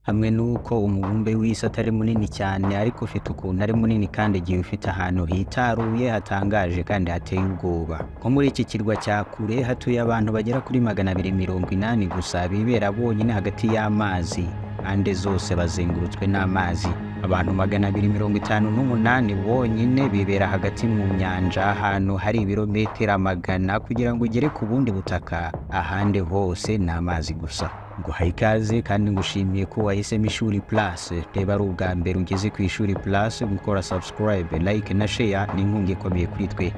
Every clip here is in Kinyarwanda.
Hamwe n'uko umubumbe w'isi atari munini cyane, ariko ufite ukuntu ari munini kandi igihe ufite ahantu hitaruye hatangaje kandi hateye ubwoba. Nko muri iki kirwa cya kure hatuye abantu bagera kuri 280 gusa, bibera bonyine hagati y'amazi. Mpande zose bazengurutswe n'amazi. Abantu 258 bonyine bibera hagati mu nyanja, ahantu hari ibirometero amagana kugira ngo ugere ku bundi butaka. Ahandi hose ni amazi gusa. Nguhaye ikaze kandi ngushimiye ko wahisemo Ishuri Plus. Reba, ari ubwa mbere ugeze ku Ishuri Plus, gukora subscribe, like na share ni inkunga ikomeye kuri twe.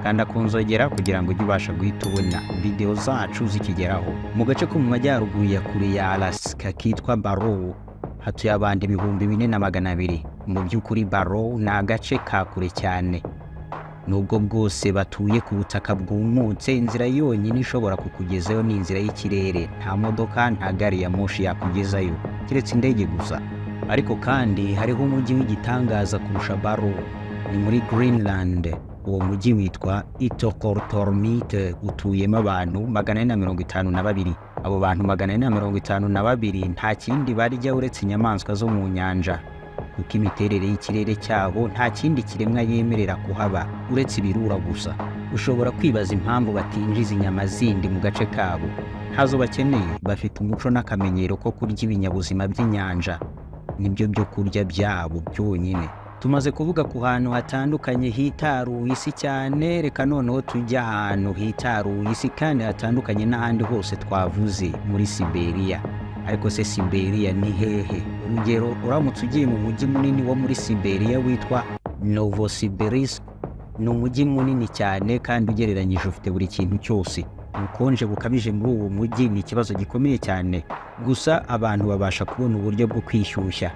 Kanda ku nzogera kugira ngo ujye ubasha guhita ubona videwo zacu zikigeraho. Mu gace ko mu majyaruguru ya kure ya Alaska kitwa Barrow hatuye abantu 4200. Mu by'ukuri, Barrow ni agace ka kure cyane. Nubwo bwose batuye ku butaka bwumutse, inzira yonyine ishobora kukugezayo ni inzira y'ikirere. Nta modoka, nta gari ya moshi yakugezayo, keretse indege gusa. Ariko kandi hariho umujyi w'igitangaza kurusha Barrow. Ni muri Greenland. Uwo mujyi witwa Ittoqqortoormiit, utuyemo abantu 452. Abo bantu 452 nta kindi barya uretse inyamaswa zo mu nyanja, kuko imiterere y'ikirere cyabo nta kindi kiremwa yemerera kuhaba uretse ibirura gusa. Ushobora kwibaza impamvu batinjiza inyama zindi mu gace kabo. Ntazo bakeneye. Bafite umuco n'akamenyero ko kurya ibinyabuzima by'inyanja, nibyo byo kurya byabo byonyine. Tumaze kuvuga ku hantu hatandukanye hitaruye isi cyane, reka noneho tujye ahantu hitaruye isi kandi hatandukanye n'ahandi hose twavuze, muri Siberiya. Ariko se Siberiya ni hehe? Urugero, uramutse ugiye mu mujyi munini wo muri Siberiya witwa Novosibirsk, ni umujyi munini cyane kandi ugereranyije ufite buri kintu cyose. Ubukonje bukabije muri uwo mujyi ni ikibazo gikomeye cyane, gusa abantu babasha kubona uburyo bwo kwishyushya.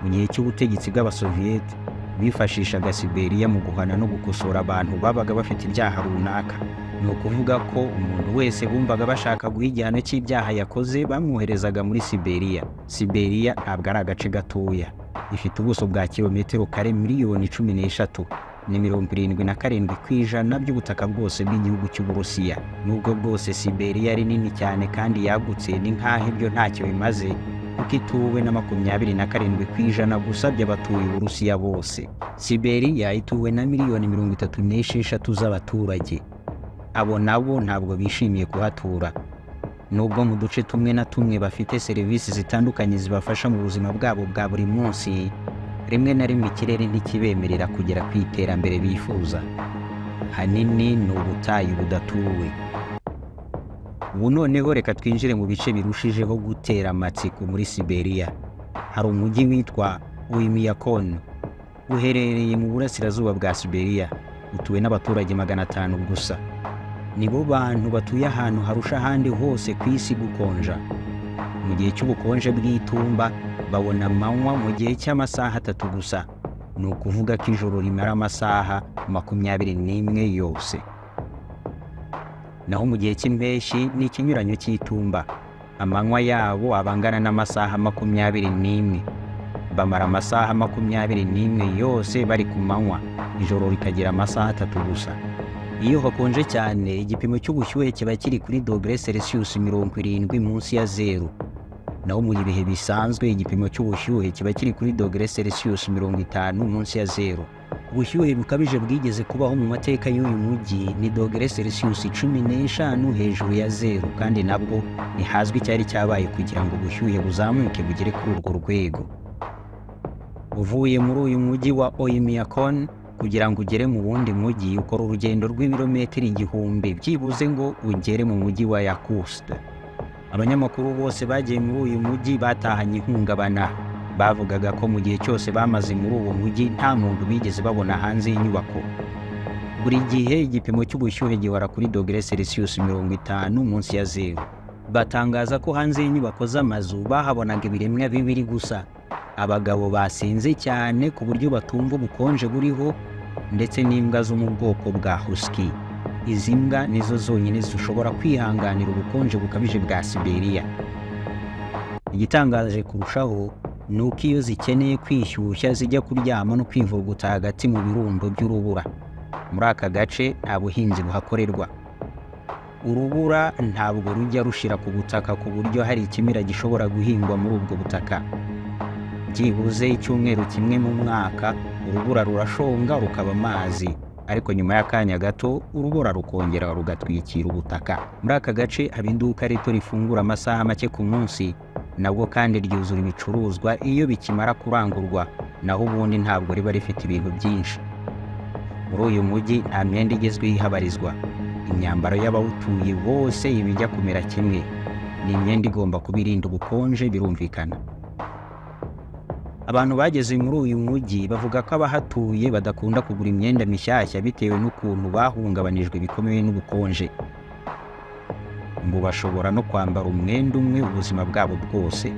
Mu gihe cy'ubutegetsi bw'Abasoviyete, bifashishaga Siberiya mu guhana no gukosora abantu babaga bafite ibyaha runaka. Ni ukuvuga ko umuntu wese bumvaga bashaka guha igihano cy'ibyaha yakoze bamwoherezaga muri Siberiya. Siberiya ntabwo ari agace gatoya. Ifite ubuso bwa kilometero kare miliyoni 13, ni 77% by'ubutaka bwose bw'igihugu cy'Uburusiya. Nubwo bwose Siberiya ari nini cyane kandi yagutse, ni nk'aho ibyo ntacyo bimaze, kuko ituwe na 27% gusa by'abatuye Uburusiya bose. Siberiya ituwe na miliyoni 36 z'abaturage. Abo nabo ntabwo bishimiye kuhatura. Nubwo mu duce tumwe na tumwe bafite serivisi zitandukanye zibafasha mu buzima bwabo bwa buri munsi, rimwe na rimwe ikirere ntikibemerera kugera ku iterambere bifuza. Hanini ni ubutayu budatuwe. Ubu noneho reka twinjire mu bice birushijeho gutera amatsiko. Muri Siberiya hari umujyi witwa Oymyakon, uherereye mu burasirazuba bwa Siberiya, utuwe n'abaturage 500 gusa. Nibo bantu batuye ahantu harusha ahandi hose ku isi gukonja. Mu gihe cy'ubukonje bw'itumba babona amanywa mu gihe cy'amasaha 3 gusa. Ni ukuvuga ko ijoro rimara amasaha 21 yose. Naho mu gihe cy'impeshyi ni ikinyuranyo cy'itumba, amanywa yabo aba angana n'amasaha 21. Bamara amasaha 21 yose bari ku manywa, ijoro rikagira amasaha 3 gusa. Iyo hakonje cyane, igipimo cy'ubushyuhe kiba kiri kuri dogere Celsius 70 munsi ya zeru. Naho mu bihe bisanzwe igipimo cy'ubushyuhe kiba kiri kuri dogere Celsius 50 munsi ya zeru. Ubushyuhe bukabije bwigeze kubaho mu mateka y'uyu mujyi ni dogere Celsius 15 hejuru ya zeru, kandi nabwo ntihazwi icyari cyabaye kugira ngo ubushyuhe buzamuke bugere kuri urwo rwego. Uvuye muri uyu mujyi wa Oymyakon kugira ngo ugere mu wundi mujyi, ukora urugendo rw'ibirometero 1000 byibuze ngo ugere mu mujyi wa Yakutsk. Abanyamakuru bose bagiye muri uyu mujyi batahanye ihungabana. Bavugaga ko mu gihe cyose bamaze muri uwo mujyi nta muntu bigeze babona hanze y'inyubako. Buri gihe igipimo cy'ubushyuhe gihora kuri dogere Celsius 50 munsi ya zeru. Batangaza ko hanze y'inyubako z'amazu bahabonaga ibiremwa bibiri gusa: abagabo basinze cyane ku buryo batumva ubukonje buriho, ndetse n'imbwa zo mu bwoko bwa husky. Izi mbwa nizo zonyine zishobora kwihanganira ubukonje bukabije bwa Siberiya. Igitangaje kurushaho ni uko iyo zikeneye kwishyushya zijya kuryama no kwivuguta hagati mu birundo by'urubura. Muri aka gace nta buhinzi buhakorerwa. Urubura ntabwo rujya rushira ku butaka ku buryo hari ikimera gishobora guhingwa muri ubwo butaka. Byibuze icyumweru kimwe mu mwaka, urubura rurashonga rukaba amazi, ariko nyuma y'akanya gato urubura rukongera rugatwikira ubutaka. Muri aka gace haba iduka rito rifungura amasaha make ku munsi, nabwo kandi ryuzura ibicuruzwa iyo bikimara kurangurwa, naho ubundi ntabwo riba rifite ibintu byinshi. Muri uyu mujyi nta myenda igezweho ihabarizwa. Imyambaro y'abawutuye bose iba ijya kumera kimwe. Ni imyenda igomba kuba irinda ubukonje, birumvikana. Abantu bageze muri uyu mujyi bavuga ko abahatuye badakunda kugura imyenda mishyashya bitewe n'ukuntu bahungabanijwe bikomeye n'ubukonje. Ngo bashobora no kwambara umwenda umwe ubuzima bwabo bwose.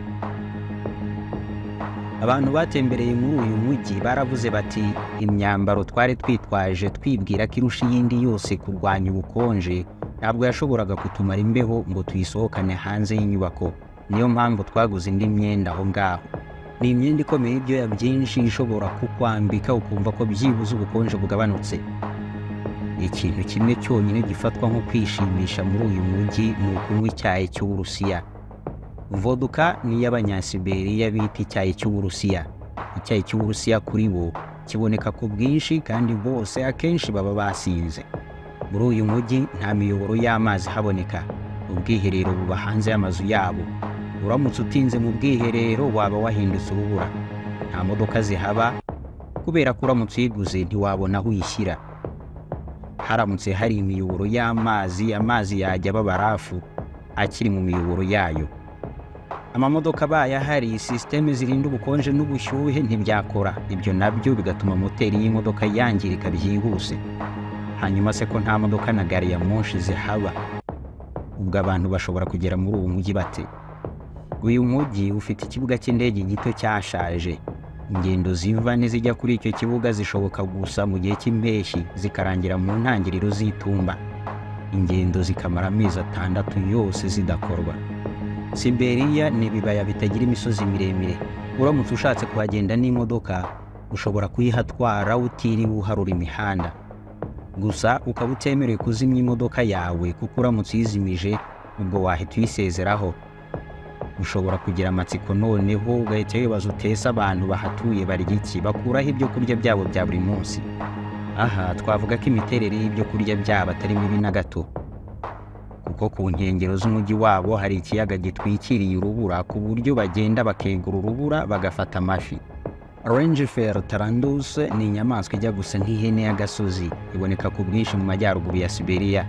Abantu batembereye muri uyu mujyi baravuze bati: "Imyambaro twari twitwaje twibwira ko irusha iyindi yose kurwanya ubukonje ntabwo yashoboraga kutumara imbeho ngo tuyisohokane hanze y'inyubako. Niyo mpamvu twaguze indi myenda aho ngaho." Ni imyenda ikomeye y'ibyoya byinshi, ishobora kukwambika ukumva ko byibuze ubukonje bugabanutse. Ikintu kimwe cyonyine gifatwa nko kwishimisha muri uyu mujyi ni ukunywa icyayi cy'Uburusiya. Vodka ni iy'Abanyasiberiya bita icyayi cy'Uburusiya. Icyayi cy'Uburusiya kuri bo kiboneka ku bwinshi, kandi bose akenshi baba basinze. Muri uyu mujyi nta miyoboro y'amazi ihaboneka. Ubwiherero buba hanze y'amazu yabo. Uramutse utinze mu bwiherero waba wahindutse urubura. Nta modoka zihaba kubera ko uramutse uyiguze ntiwabona aho uyishyira. Haramutse hari imiyoboro y'amazi, amazi yajya aba barafu akiri mu miyoboro yayo. Amamodoka abaye ahari, sisiteme zirinda ubukonje n'ubushyuhe ntibyakora. Ibyo nabyo bigatuma moteri y'imodoka yangirika byihuse. Hanyuma se ko nta modoka na gari ya moshi zihaba, ubwo abantu bashobora kugera muri uwo mujyi bate? Uyu mujyi ufite ikibuga cy'indege gito cyashaje. Ingendo ziva n'izijya kuri icyo kibuga zishoboka gusa mu gihe cy'impeshyi, zikarangira mu ntangiriro z'itumba, ingendo zikamara amezi 6 yose zidakorwa. Siberiya ni ibibaya bitagira imisozi miremire. Uramutse ushatse kuhagenda n'imodoka, ushobora kuyihatwara utiriwe uharura imihanda. Gusa ukaba utemerewe kuzimya imodoka yawe, kuko uramutse uyizimije ubwo wahita uyisezeraho. Ushobora kugira amatsiko noneho ugahita wibaza utese: abantu bahatuye barya iki? Bakuraho ibyo kurya byabo bya buri munsi? Aha twavuga ko imiterere y'ibyo kurya byabo atari mibi na gato, kuko ku nkengero z'umujyi wabo hari ikiyaga gitwikiriye urubura, ku buryo bagenda bakegura urubura bagafata amafi. Rangifer tarandus ni inyamaswa ijya gusa nk'ihene y'agasozi, iboneka ku bwinshi mu majyaruguru ya Siberiya.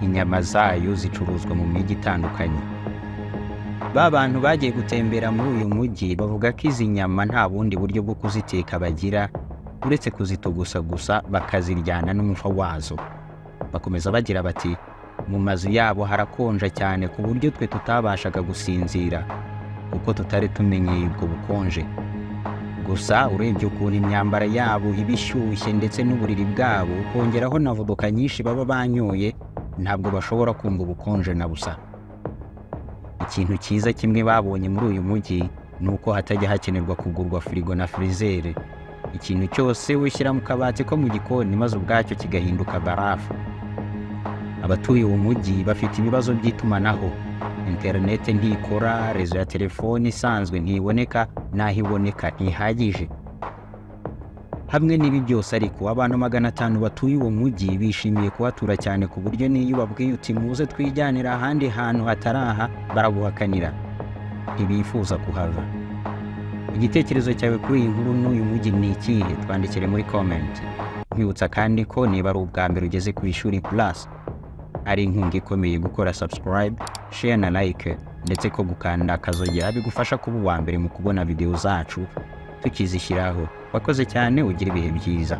Inyama zayo zicuruzwa mu mijyi itandukanye. Ba bantu bagiye gutembera muri uyu mujyi bavuga ko izi nyama nta bundi buryo bwo kuziteka bagira uretse kuzitogusa gusa, bakaziryana n'umufa wazo. Bakomeza bagira bati: "Mu mazu yabo harakonja cyane ku buryo twe tutabashaga gusinzira kuko tutari tumenyeye ubwo bukonje. Gusa urebye ukuntu imyambaro yabo iba ishyushye ndetse n'uburiri bwabo, ukongeraho na vodka nyinshi baba banyoye, ntabwo bashobora kumva ubukonje na busa." Ikintu cyiza kimwe babonye muri uyu mujyi ni uko hatajya hakenerwa kugurwa firigo na freezer. Ikintu cyose wishyira mu kabati ko mu gikoni, maze ubwacyo kigahinduka barafu. Abatuye uwo mujyi bafite ibibazo by'itumanaho. Interineti ntikora, réseau ya telefoni isanzwe ntiboneka, n'aho iboneka ntihagije. Hamwe n'ibi byose ariko, abantu 500 batuye uwo mujyi bishimiye kuhatura cyane, ku buryo n'iyo ubabwiye uti: "Muze twijyanira ahandi hantu hatari aha", baraguhakanira. Ntibifuza kuhava. Igitekerezo cyawe kuri iyi nkuru n'uyu mujyi ni ikihe? Twandikire muri comment. Nkwibutsa kandi ko niba ari ubwa mbere ugeze ku Ishuri Plus, ari inkunga ikomeye gukora subscribe, share na like, ndetse ko gukanda akazogera bigufasha kuba uwa mbere mu kubona videwo zacu tukizishyiraho. Wakoze cyane, ugira ibihe byiza.